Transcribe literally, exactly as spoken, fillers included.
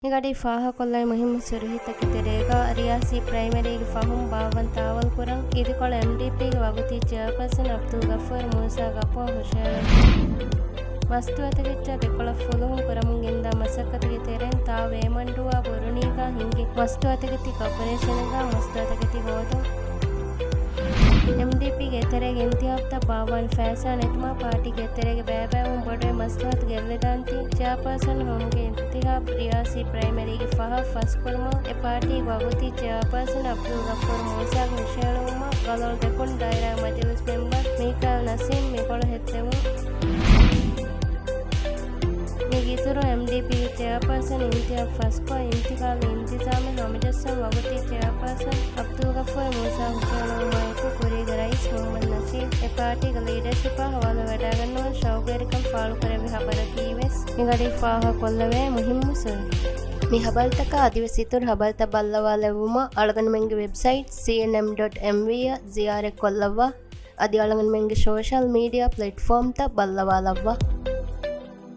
މިގަޑީ ފާހަގަކޮށްލައި މުހިއްމު ސުރުހީތަކެއް ތެރޭގަ، ރިޔާސީ ޕްރައިމަރީގެ ފަހުން ބާއްވަން ތާވަލްކުރަން އިދިކޮޅު އެމްޑީޕީގެ ވަގުތީ ޗެއާޕާސަން އަބްދުލް ޣަފޫރު މޫސާ ގަޕޯ ހުށަހެޅުން. މަސްތުވާތަކެއްޗާ ދެކޮޅަށް ފުލުހުން ކުރަމުން ގެންދާ މަސައްކަތުގެ ތެރެއިން ތާ ވޭމަންޑޫއާ ބުރުނީގަ ހިންގި މަސްތުވާތަކެތި ކޯޕަރޭޝަނުގަ މަސްތުވާތަކެތި ހޯދުން. އެމްޑީޕީގެ އެތެރޭގެ އިންތިހާބުތައް ބާއްވާން ފައިސާ ނެތުމަށް ޕާޓީގެ އެތެރޭގެ ބައިބައިވުން ބޮޑުވެ މަސްލަހަތު ގެއްލިދާންތީ، ޗެއާޕާސަން ހޮމްގެ އިންތިހާބު ރިޔާސީ ޕްރައިމަރީގެ ފަހަށް ފަސްކުރުމަށް އެ ޕާޓީގެ ވަގުތީ ޗެއާޕާސަން އަބްދުލް ޣަފޫރު މޫސާގެ ހުށަހެޅުވުމަށް ގަލޮޅު ދެކުނު ދާއިރާ މަޖިލިސް މެމްބަރު މީކާއިލް ނަސީމް މިކޮޅަށް ހެއްދެވުން. މީގެ އިތުރުން އެމްޑީޕީގެ ޗެއާޕާސަން އިންތިހާބު ފަސްކޮށް، އިންތިގާލު އިންތިޒާމެއް ހަމަޖައްސަން ވަގުތީ ޗެއާޕާސަން އަބްދުލް ޣަފޫރު މޫސާ ހުށަހެޅުމާއެކު، ކުރީގެ ރައީސް މުހައްމަދު ނަޝީދު އެ ޕާޓީގެ ލީޑަރޝިޕާ ހަވާލުވެވަޑައިގަންނަވަން ޝައުގުވެރިކަން ފާޅުކުރެއްވި ހަބަރަކީވެސް މިގަޑީ ފާހަގަކޮށްލެވޭ މުހިއްމު ސުރުހީ. މި ހަބަރުތަކާ އަދިވެސް އިތުރު ހަބަރުތައް ބައްލަވާލެއްވުމަށް އަޅުގަނޑުމެންގެ ވެބްސައިޓް ސީއެންއެމް ޑޮޓް އެމްވީ އަށް ޒިޔާރަތްކޮށްލައްވާ. އަދި އަޅުގަނޑުމެންގެ ސޯޝަލް މީޑިއާ ޕްލެޓްފޯމްތައް ބައްލަވާލައްވާ.